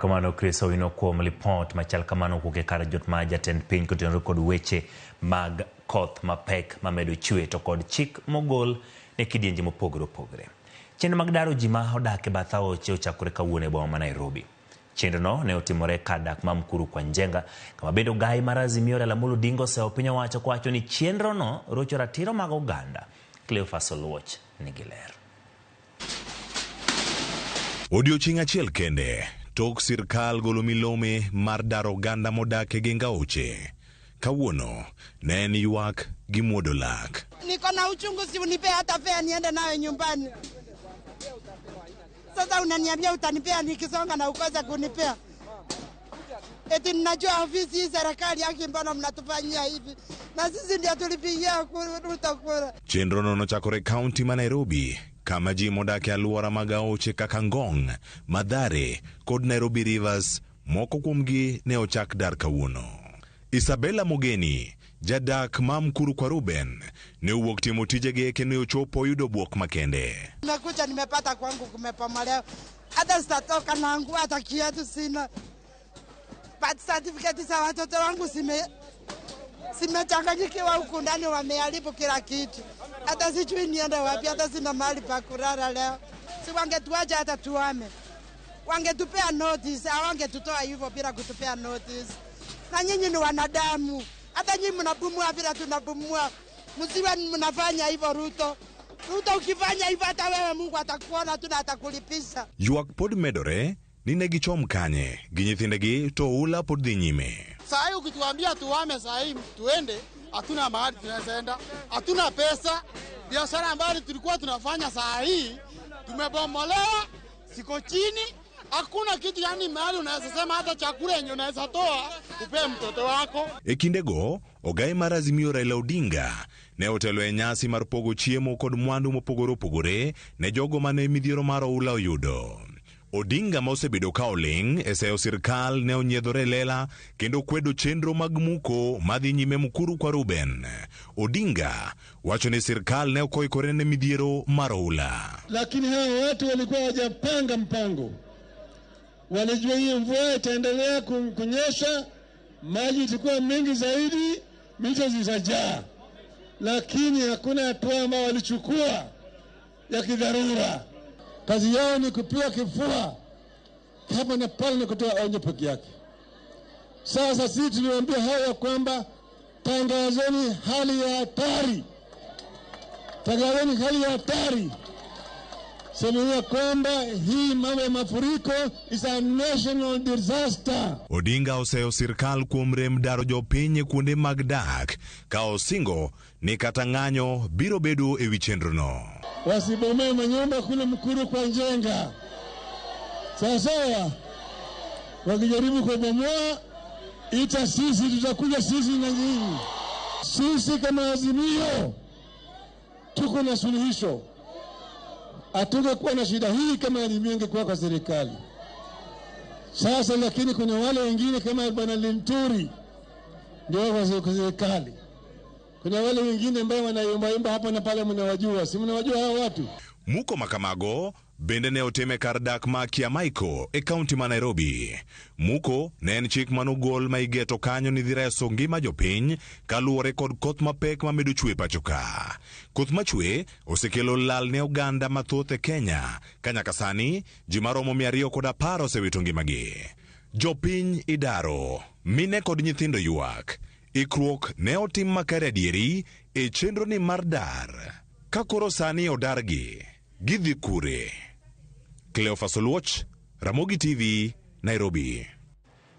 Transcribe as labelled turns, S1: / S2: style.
S1: Kamano Chris Owino kuom lipot machal kamano kowuok e kar jot mar jatend piny kotenore kod weche mag koth mapek mamedo chwe to kod chik mogol ne kidienje mopogore opogore. Chenro mag daro ji ma odak e bath aoche ochakore kawuono e boma ma Nairobi. Chenrono ne otimore kar dak ma Mukuru kwa Njenga kama bende ogai mar Azimio Raila Amolo Odinga osewo piny owacho kowacho ni chenrono rocho ratiro mag oganda. Cleophas Oluoch nigi ler.
S2: Odiochieng' achiel kende tok sirkal golo milome mar daro oganda modak e geng aoche. Kawuono ne en ywak gi muodo lak.
S3: Niko na uchungu, si unipe hata fare niende nayo nyumbani. Sasa unaniambia utanipea nikisonga na ukose kunipea. Eti ninajua ofisi hii serikali yake, mbona mnatufanyia hivi? Na sisi ndio tulipigia Ruto kura.
S2: Chenrono nochakore e kaunti ma Nairobi kama ji modak e alwora mag aoche kaka Ngong, Mathare kod Nairobi Rivers moko kuomgi ne ochak dar kawuono. Isabella Mogeni, jadak ma Mukuru kwa Ruben, ne owuok timo tijege kendo ne ochopo oyudo bwok makende.
S3: Nimekuja nimepata kwangu kumebomolewa, hata sitatoka na nguo, hata kiatu sina. Birth certificate za watoto wangu zimechanganyikiwa huku ndani, wameharibu kila kitu. Hata sijui niende wapi, hata sina mahali pa kulala leo. Si wangetuacha hata tuame, wangetupea notice, hawangetutoa hivyo bila kutupea notice. Na nyinyi ni wanadamu, hata nyinyi mnapumua vile tunapumua. Msiwe mnafanya hivyo Ruto. Ruto, ukifanya hivyo hata wewe Mungu atakuona tu na atakulipisha.
S2: Ywak pod medore ni ne gichom kanye gi nyithindegi to oula pod dhi nyime.
S4: Saa hii ukituambia tuame saa hii tuende, hatuna mahali tunaweza enda, hatuna pesa. Biashara ambayo tulikuwa tunafanya saa hii tumebomolewa, siko chini, hakuna kitu, yani mahali unaweza sema hata chakula yenye unaweza toa upee mtoto wako.
S2: E kindego, ogai mar Azimio Raila Odinga ne otelo e nyasi mar pogo chiemo kod mwandu mopogore opogore ne jogo mane midhiero mar oula oyudo. Odinga ma osebedo ka oling' e seyo sirkal ne onyiedhore e lela kendo kwedo chenro mag muko madhi nyime Mukuru kwa Ruben. Odinga wacho ni sirkal ne ok oikore ne midhiero mar oula.
S5: Lakini hawa watu walikuwa hawajapanga mpango, walijua hii mvua itaendelea kunyesha, maji itakuwa mingi zaidi, mito zitajaa, lakini hakuna hatua ambayo walichukua ya kidharura. Kazi yao ni kupiga kifua hapa na pale na kutoa onyo peke yake. Sasa sisi tuliwaambia haya kwamba tangazeni hali ya hatari, tangazeni hali ya hatari, semeni kwamba hii mambo ya mafuriko is a national disaster.
S2: Odinga oseyo sirkal kuom rem daro jopiny e kuonde mag dak ka osingo ni kata ng'anyo biro bedo e wi chenrono.
S5: Wasibomoe manyumba kule Mukuru kwa Njenga. Sawasawa, wakijaribu kubomoa ita sisi tutakuja sisi na nyinyi. Sisi kama Azimio tuko na suluhisho. Hatungekuwa na shida hii kama Azimio ingekuwa kwa serikali. Sasa lakini kuna wale wengine kama Bwana Linturi ndio kwa serikali. Kuna wale wengine ambao wanayumba hapa na pale, mnawajua, si mnawajua hao watu?
S2: Muko makamago bende ne otim e kar dak ma Kiamaiko e kaunti ma Nairobi. Muko ne en chik manogol ma igeto kanyo ni dhi reso ngima jopiny kaluwore kod koth mapek mamedo chwe pacho ka. Koth machwe osekelo lal ne oganda mathoth e Kenya ka nyaka sani ji maromo 210 osewito ngimagi. Jopiny idaro, mine kod nyithindo ywak. Ikruok ne otim makare adieri e chenro ni mar dar. Ka koro sani odargi, gidhi kure? Cleophas Oluoch, Ramogi TV, Nairobi.